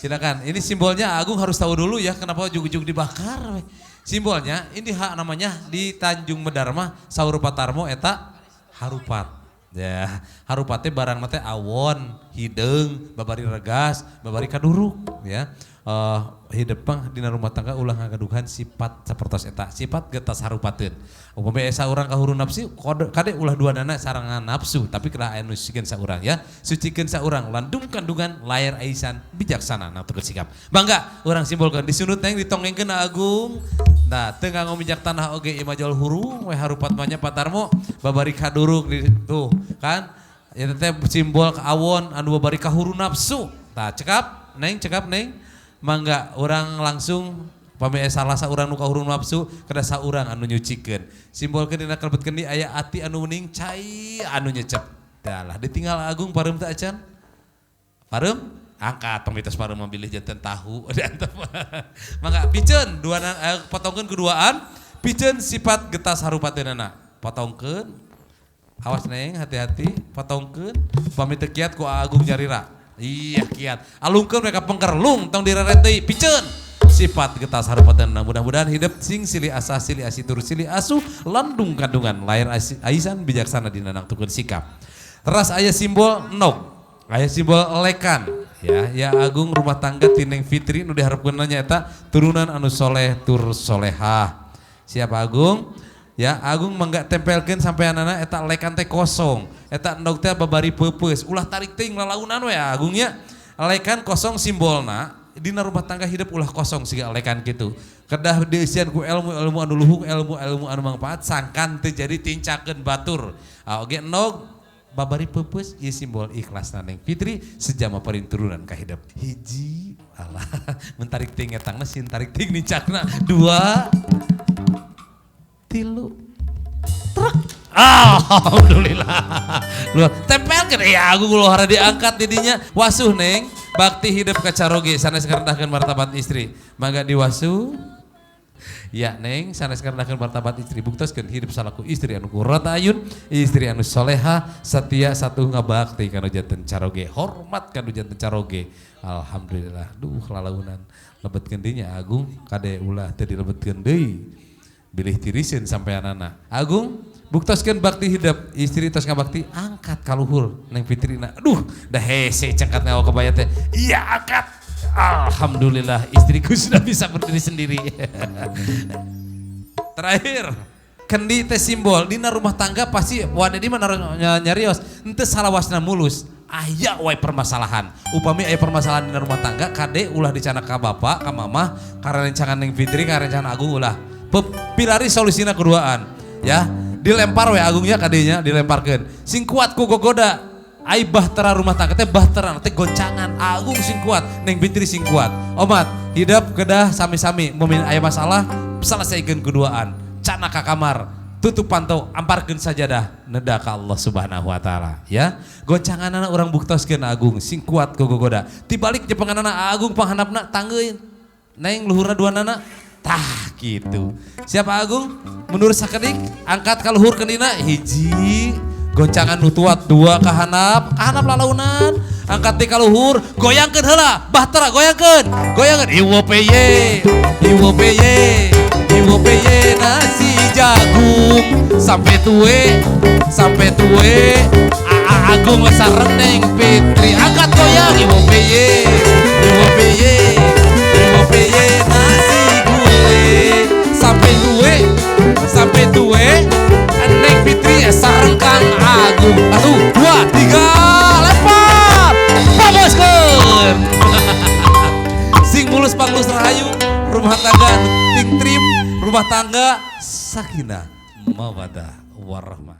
Silakan. Ini simbolnya Agung harus tahu dulu ya kenapa ujug-ujug dibakar. Simbolnya ini hak namanya di Tanjung Medar mah saur Pak Tarmo eta harupat. Ya, harupat teh barang teh awon, hideung, babari regas, babari kaduruk ya. Hidup mah dina rumah tangga ulah ngagaduhan sifat sapertos eta, sifat getas harupateun. Upami aya saurang kahuru nafsu, kade ulah duanana sarangan nafsu, tapi kedah aya nu sucikeun saurang ya. Sucikeun saurang, landung kandungan, layar aisan, bijaksana nangtukeun sikap. Bangga urang simbolkeun disunut neng ditongengkeun Agung. Nah, teu nganggo minyak tanah oge ieu mah jual hurung we harupat mah nya Pak Tarmo, babari kaduruk di tuh kan. Eta teh simbol awon anu babari kahuru nafsu. Tah cekap neng, cekap neng. Mangga orang langsung pami aya salah saurang nu kahurung nafsu kedah saurang anu nyucikeun. Simbolkeun dina kalebet kendi aya ati anu wening cai anu nyecep. Tah ditinggal Agung pareum teh acan? Pareum? Angkat tong mitos pareum mah bilih janten tahu. Mangga piceun duana potongkeun keduaan, piceun sifat getas harupateunana. Potongkeun. Awas neng, hati-hati, potongkeun. Pami teu kiat ku Agung nyarira. Iya kiat. Alungkeun mereka pengker lung tong direret deui piceun. Sifat getas harupateunana. Mudah-mudahan hidup sing silih asah silih asih tur silih asuh landung kandungan lahir aisan bijaksana dina nangtukeun sikap. Teras aya simbol nog, aya simbol lekan. Ya, ya Agung rumah tangga tineng Fitri nu diharapkeun nya eta turunan anu soleh tur solehah. Siapa Agung? Ya, Agung mangga tempelkeun sampeanana eta lekan teh kosong. Eta endog teh babari peupeus. Ulah tarik teuing lalaunan we Agung nya. Lekan kosong simbolna dina rumah tangga hidup ulah kosong siga lekan kitu. Kedah dieusian ku ilmu-ilmu anu luhung, ilmu-ilmu anu mangfaat sangkan teu jadi tincakeun batur. Ah oge endog babari peupeus ieu simbol ikhlasna Neng Fitri sejama paling turunan ka hidup. Hiji, alah mun tarik teuing etangna sin tarik teuing nincakna. 2 3 truk. Alhamdulillah. Lu tempelkeun ya Agung ulah diangkat didinya. Wasuh Neng, bakti hidup ka caroge sanes ngarendahkeun martabat istri. Mangga diwasuh. Ya Neng, sanes ngarendahkeun martabat istri buktoskeun hidup salaku istri anu qurrata ayun, istri anu soleha, setia satu ngabakti kana janten caroge, hormat kana janten caroge. Alhamdulillah. Duh lalaunan lebetkeun deui nya Agung kade ulah teu dilebetkeun deui. Bilih tiriseun sampeanana. Agung buktoskeun bakti hidup, istri tos ngabakti angkat kaluhur Neng Fitrina. Aduh, dah hese cengkat ngawa kebaya teh. Iya angkat. Alhamdulillah istriku sudah bisa berdiri sendiri. Terakhir, kendi teh simbol dina rumah tangga pasti wade di mana nyarios henteu salawasna mulus. Aya wae permasalahan. Upami aya permasalahan dina rumah tangga kade ulah dicanak ka bapak, ka mamah, ka rerencangan Neng Fitri, ka rerencangan Agung ulah. Pilari solusina keduaan ya. Dilempar we Agungnya kadenya dilemparkeun. Sing kuat ku gogoda. Ai bahtera rumah tangga teh bahtera teh goncangan. Agung sing kuat, Neng Fitri sing kuat. Omat, hidup kedah sami-sami mun aya masalah selesaikeun keduaan. Cana ka kamar, tutup pantau, amparkeun sajadah neda ka Allah Subhanahu wa taala ya. Goncanganana urang buktoskeun Agung sing kuat ku gogoda. Tibalik jepenganana Agung panghandapna tanggeun. Neng luhurna duanana tah gitu. Siapa Agung? Menurut sakedik angkat ka luhur kendina hiji goncangan nu tuat 2 ka handap, ka handap lalaunan, angkat di ka luhur, goyangkeun heula, bahtera goyangkeun, goyangkeun iwo peye, iwo peye, iwo peye nasi jagung sampai tue, Agung sareng Neng Fitri angkat goyang iwo peye, iwo peye, iwo peye nasi gule sampai tue, Neng Fitri sareng Kang Agung. 1, 2, 3, lempar, paboskeun. Sing mulus panglus rahayu, rumah tangga ting trim, rumah tangga sakinah mawaddah warahmah.